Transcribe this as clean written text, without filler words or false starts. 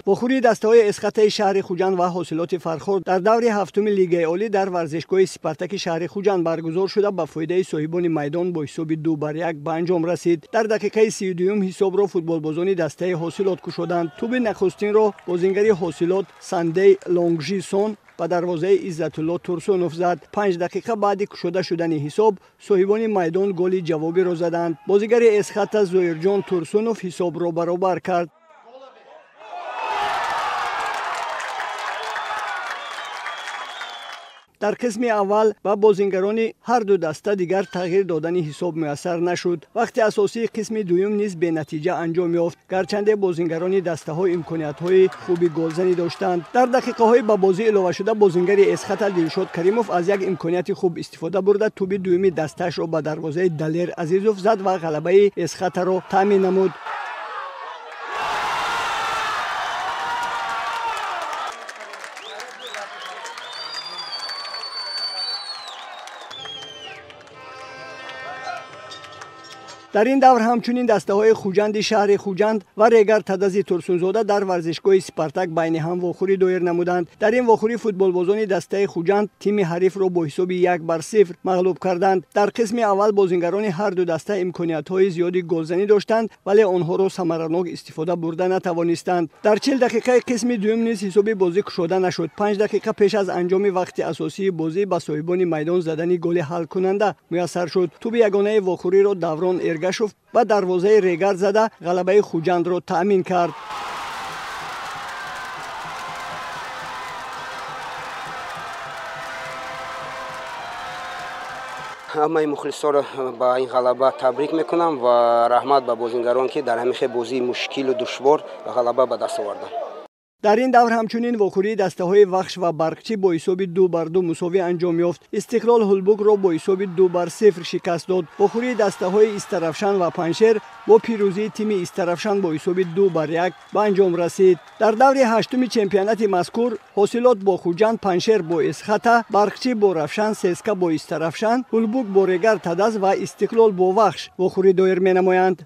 Вохӯрии дастаҳои Эсхатаи шаҳри Хуҷанд ва Ҳосилоти Фархор дар даври ҳафтуми Лигаи Олӣ дар варзишгоҳи Спартаки шаҳри Хуҷанд баргузор шуда, ба фоидаи соҳибони майдон бо ҳисоби 2-1 ба анҷом расид. Дар дақиқаи 32 ҳисобро футболбозони дастаи Ҳосилот кушоданд. Тӯби нахустинро бозингари Ҳосилот Сандей Лонгжисон ба дарвозаи Иззатулло Турсунов зад. 5 дақиқа баъди кушода шудани ҳисоб соҳибони майдон голи ҷавобиро заданд. Бозигари Эсхата Зоирҷон Турсунов ҳисобро баробар кард. Дар қисми аввал ба бозингарони ҳар ду даста дигар тағйир додани ҳисоб муяссар нашуд. Вақти асосии қисми дуюм низ бенатиҷа анҷом ёфт, гарчанде бозингарони дастаҳо имкониятҳои хуби голзанӣ доштанд. Дар дақиқаҳои ба бозӣ иловашуда бозингари Эсхата Дилшод Каримов аз як имконияти хуб истифода бурда, тӯби дуюми дастаашро ба дарвозаи Далер Азизов зад ва ғалабаи Эсхатаро таъмин намуд. Дар ин давр ҳамчунин дастаҳои Хуҷанди шаҳри Хуҷанд ва Регар Тадази Турсунзода дар варзишгоҳи Спартак байни ҳам вохӯрӣ доир намуданд. Дар ин вохӯрӣ футболбозони дастаи Хуҷанд тими ҳарифро бо ҳисоби 1-0 мағлуб карданд. Дар қисми аввал бозингарони ҳар ду даста имкониятҳои зиёди голзанӣ доштанд, вале онҳоро самаранок истифода бурда натавонистанд. Дар 40 дақиқаи қисми дуюм низ ҳисоби бозӣ кушода нашуд. 5 дақиқа пеш аз анҷоми вақти асосии бозӣ ба соҳибони майдон задани голи ҳалкунанда муяссар шуд. Тӯби ягонаи вохӯриро Даврон Эргашов ба дарвозаи Регар зада, ғалабаи Хуҷандро таъмин кард. Ҳамаи мухлисоро ба ин ғалаба табрик мекунам ва раҳмат ба бозингарон, ки дар ҳамин хел бозии мушкилу душвор ғалаба ба даст оварданд. Дар ин давр ҳамчунин вохӯрии дастаҳои Вахш ва Барқчӣ бо ҳисоби 2-2 мусовӣ анҷом ёфт. Истиқлол Ҳулбукро бо ҳисоби 2-0 шикаст дод. Вохӯрии дастаҳои Истаравшан ва Панҷшер бо пирӯзии тими Истаравшан бо ҳисоби 2-1 ба анҷом расид. Дар даври ҳаштуми чемпионати мазкур Ҳосилот бо Хуҷанд, Панҷшер бо Эсхата, Барқчӣ бо Равшан, Сеска бо Истаравшан, Ҳулбук бо Регар Тадаз ва Истиқлол бо Вахш вохӯрӣ доир менамоянд.